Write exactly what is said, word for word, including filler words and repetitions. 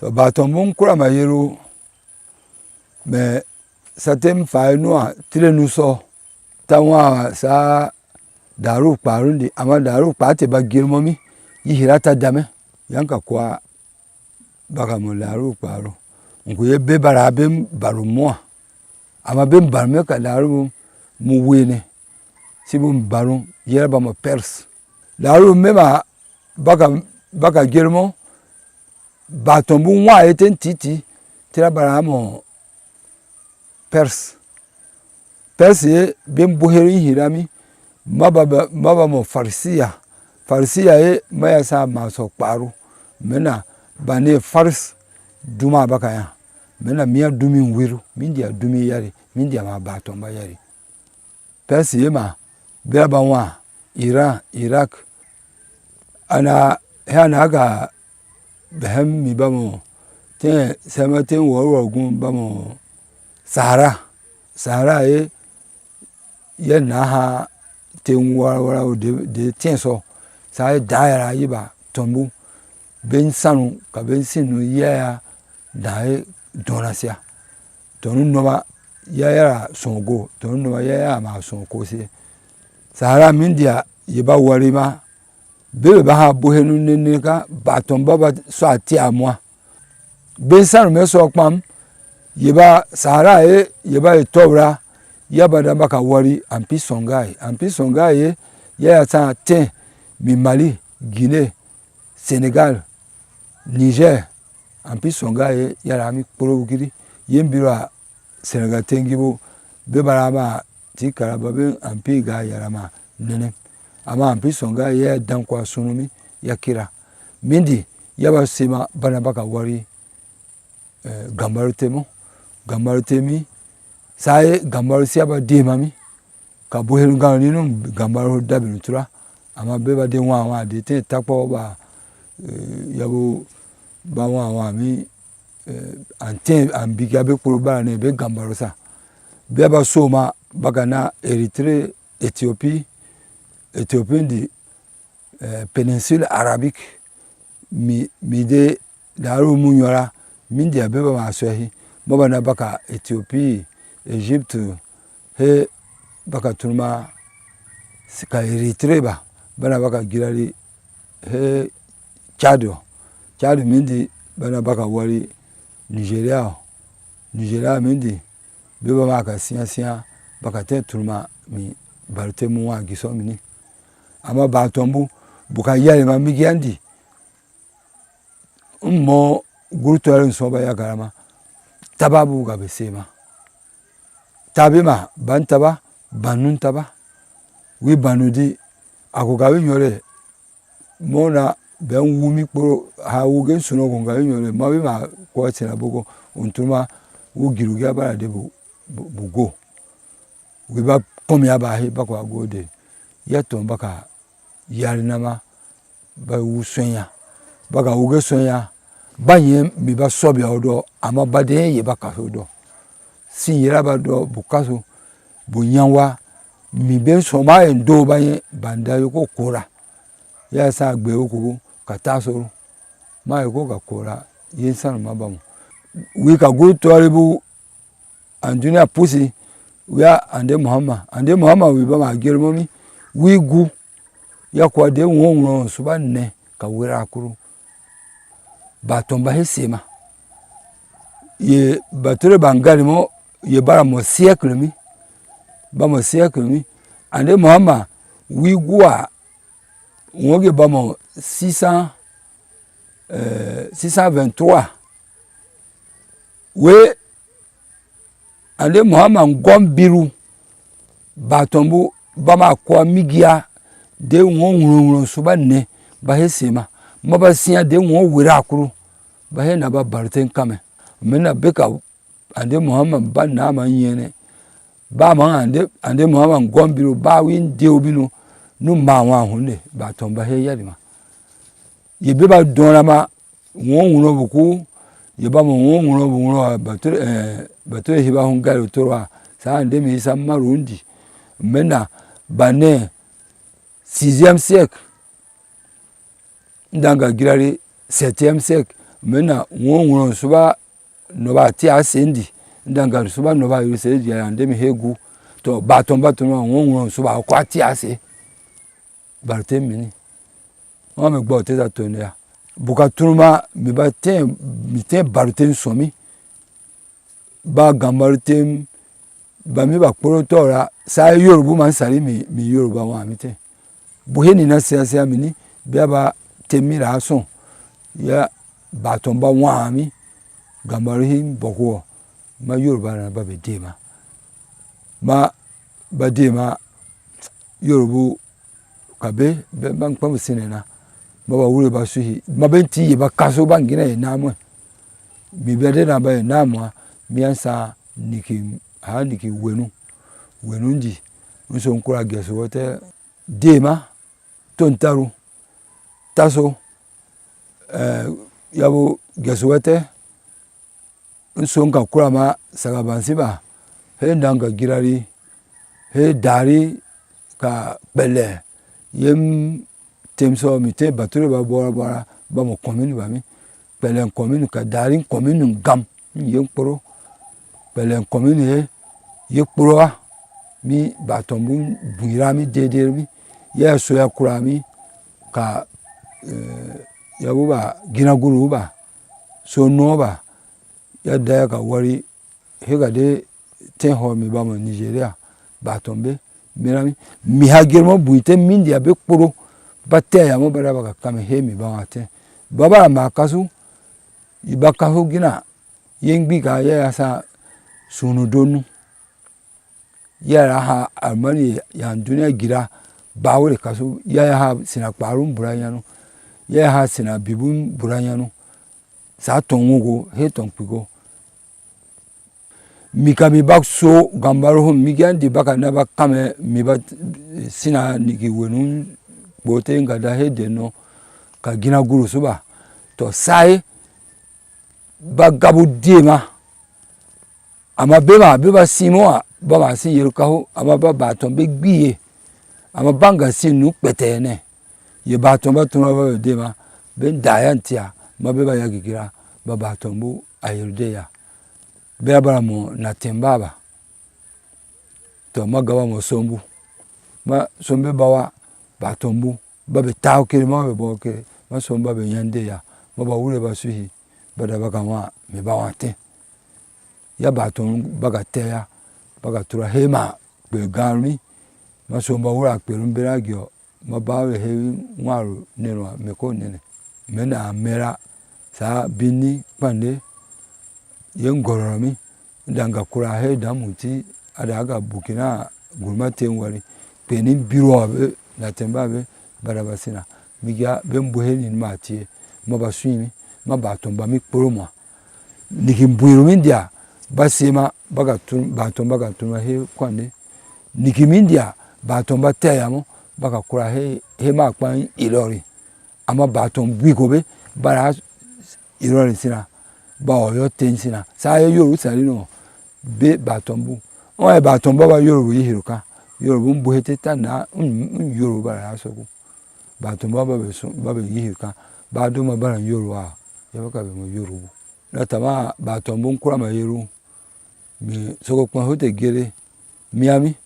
Baatɔmbu n kura ma yeru, mɛ sa tem fai nua tire nu sɔ, ta wã sa daaru kpaaru n di, ama daaru kpaa te ba girmɔ mi, yi hira ta damɛ, yan ka kua baka mɔ daaru kpaaru. N ku ye be bara be n baru mua, ama be n baru me ka daaru mu wene, si bu n baru yɛrɛ ba mɔ Perse. Daaru me ma baka, baka girmɔ, baatɔmbu wã ye ten titi, tira bara mɔ Perse. Perse ye ben boheru in hira mi, ma ba, ma ba mɔ Farisiya. Farisiya ye ma ya sa ma sɔ kpaaru. Mɛ na ba ne Faris duma baka ya. Mɛ na mia dumi wiru, min dia dumi yari, min dia ma baatɔmba yari. Perse ye ma bera ba wã Iran, Irak. Ana, he ana ka bɛhɛm mi ba mɔ, tɛ sɛma tɛ wɔrɔ wɔrɔ gun ba mɔ Sahara. Sahara ye, yɛ na ha tɛ wɔrɔ wɔrɔ de, de tɛ sɔ. Sa ye da yara yi ba tɔmbu. Ben sanu ka ben sinu yɛ ya da ye dɔna sia. Tɔnu nɔma ya yara sɔngo, tɔnu nɔma ya yara ma sɔngo se. Sahara min dia ye ba wari ma, bebe ba ha bohenu nene ka baatɔmba ba sɔ a ti a mua. Ben sanu mɛ sɔ kpam, ye ba Sahara ye, ye ba ye tɔbra, ya ba da ba ka wari, ampi sɔnga ye, ampi sɔnga ye, ya ya sa tɛ, mi Mali, Guinée, Senegal, Niger, ampi sɔnga ye, ya ra mi kporo wukiri, ye n biro a Senegal tengibo, be bara ma ti karaba be ampi ga yara ma nene. Ama ampi sɔnga ye dan kwa sunumi ya kira. Mindi ya ba sema bana baka wari, eh, gambaru temo. Gambaru temi, sa ye gambaru sia ba dema mi. Ka boheru gãa ni num gãmaro dabinu tura, ama be ba de wãa wãa de tẽ takpɔ ba, eh, yabo ba wãa wãa mi, eh, an tẽ an bikia be kporo bara ne be gãmbaro sa. Be ba soma ba ka na Eritre, Ethiopie, Ethiopie di, eh, péninsule arabique, mi, mi de daaru mu nyɔra, mi dia be ba ma sɔhi, ma ba na ba ka Ethiopie, Egypte, he ba ka tunuma, ka Eritre ba, ba na ba ka girari, he Chad, Chad mi di ba na ba ka wari Nigeria, Nigeria mi di be ba ma ka sia sia, ba ka tẽ tunuma mi barite mu wa gisɔ mini. Ama ba tɔmbu, bu ka yari ma migiandi. N mɔ guru tɔɔri n sɔba ya garama. Taba bu ga be sema. Tabi ma, ban taba, banu taba. Wi banu di, a ko ga wi nyore. Mɔ na bɛ n wu mi kporo, ha wu gen suno ko ga wi nyore. Ma wi ma ko a tena bogo, un tuma wu giru gi a bara de bu, bu, bu go. Wi ba kɔmi a ba he, ba ko a go de. Ya tɔn ba ka yari nama, ba wu sɔnya, ba ka wuge sɔnya, ba yɛ mi ba sɔbia o dɔ, ama ba de yɛ ba kaso dɔ. Sin yɛrɛ ba dɔ bu kaso, bu nyanwa, mi ben sɔma yɛ do ba yɛ banda yoko kora. Ya sa gbe o ko ka ta soro. Ma yoko ka kora, yɛ sanu ma ba mu. Wi ka gu tɔri bu, an dunia pusi, wia ande Muhammad. Ande Muhammad wi ba ma germo mi, wi gu, ya kwa de won won suba ne, ka wira kuru. Ba tɔn ba he sema. Ye ba tore ba ngari mo, ye bara mo siècle mi. Ba mo siècle mi. Ande Muhammad, wi gu a, won ge ba mo six cents, eh, six cent vingt-trois. We, ande Muhammad ngɔm biru, ba tɔmbu, ba ma kua migia, de ŋɔ ŋuronŋuron suba ne, ba he sema, ma ba sia de ŋɔ wera kuru, ba he na ba bariten kame. Mena beka, ande Muhammad ba na ma yene, ba ma ande, ande Muhammad ngɔm biru, ba win de obinu, nu ma wa hunde, ba tɔmba he yadima. Ye be ba dɔna ma, ŋuɔ ŋuɔ buku, ye ba mɔ ŋuɔ ŋuɔ bu ŋuɔ, batore, eh, batore hiba hun gari toro a, sa ande mi sa marundi. Mena, ba ne, sixième siècle, ndanga girari, septième siècle, Mɛnna ŋwɔnwɔnrɔn suba nɔba tia sendi, n danga suba nɔba yuru sendi ya de mi hegu. Tɔ, Baatɔmba tunuma ŋwɔnwɔnrɔn suba kɔ a tia se. Baruten mini. Ŋa mi gbɔ te ta tone ya. Buka tunuma mi ba tɛ, mi tɛ baruten sɔmi. Ba gambaru tem, ba mi ba kporo tɔra, sa Yorubu man sari mi, mi Yoruba wa mi te. Bu he ni na sia sia mi ni, bia ba tem mi ra sɔn. Ya Baatɔmba wa mi, gambaru hi bɔkuɔ, ma Yoruba na ba bɛ dema. Ma ba dema, Yorubu ka be, be ban kpam sinɛ na. Ma ba wure ba suhi. Ma ben ti ye ba kaso ban gina ye namɔ. Mi bɛ de na ba ye namɔ, mi an sa niki, ha niki wenu. Wenu ndi. N so n kura gɛsu wɔtɛ. Dema, tontaru, taso, eh, yabo gɛsu wɔtɛ. N so n ka kura ma sagabansi ba, he ndan ka girari, he daari ka kpɛlɛ, yem tem sɔ mi te bature ba bɔra bɔra, ba mo kɔmini ba mi, kpɛlɛ kɔmini ka daari kɔmini gam, n yem kporo, kpɛlɛ kɔmini he, ye kporo wa, mi Baatɔmbu buira mi dede mi, ya so ya kura mi, ka, eh, ya bu ba, gina guru ba, so no ba, ya da ya ka wari, he ka de te hɔ mi ba mɔ Nigeria, Baatɔmbe, mira mi, mi ha germɔ bui te mi dia be kporo, ba te ya mɔ ba da ba ka kame he mi ba wa te. Ba ba ma kasu, i ba kasu gina, ye n gbi ka ya ya sa sunu donu. Ya ya ha almani ya dunia gira, ba wure kasu, ya ya ha sina kparu bura yanu, ya ya ha sina bibun bura yanu. Sa tɔn wogo, he tɔn kpigo. Mi ka mi ba so gambaru hum, mi gi an di ba ka na ba kame, mi ba sina niki wenu kpote nga da he de no, ka gina guru suba. To sai, ba gabu dema. Ama be ma, be ba si mo a, ba ma si yeru kahu, ama ba Baatɔmbe gbiye. Ama banga si nu kpɛtɛ nɛ. Ye Baatɔmba tuma ba be dema, be n da ya n tia, ma be ba ya gigira, ba Baatɔmbu a yeru de ya. Be a bara mo na temba ba. To, ma gaba mo sombu. Ma sombe bawa, Baatɔmbu, ba be tao kere, ma be bɔ kere, ma somba be nyande ya, ma ba wure ba suhi, ba da ba ka wa, mi ba wa te. Ya Baatɔmbu ba ka te ya, ba ka tura he ma kpe gaarumi, ma somba wura kperum bera gio, ma ba wure he ŋwaru nenu a meko nene. Mena mera, sa binni kpande, ye n gɔrɔrɔ mi, n danga kura he damu ti, a da ga bukina guruma te n wari, kpeni biruɔ be, na temba be, ba da ba sina, mi gia be n bu he ni ma tie, ma ba sui mi, ma Baatɔmba mi kporo ma. Niki buiru mi dia, ba sema, ba ga tun, Baatɔmba ga tun he kwande. Niki mi dia, Baatɔmba te ya mo, ba ga kura he, he ma kpan ilori. Ama Baatɔmbu ko be, bara irɔri sina, ba Ɔyɔ ten sina. Sa ye Yorubu sari no, be Baatɔmbu. Ɔ ye Baatɔmba ba Yorubu yi hiruka. Yorubu n buhete ta na, n, n Yorubu bara ya soku. Baatɔmba ba be sun, ba be yi hiruka. Ba do ma bara Yorubu a, ya ba ka be mo Yorubu. Na tama Baatɔmbu n kura ma yeru. Mi soko kpɔn hote gere, miami.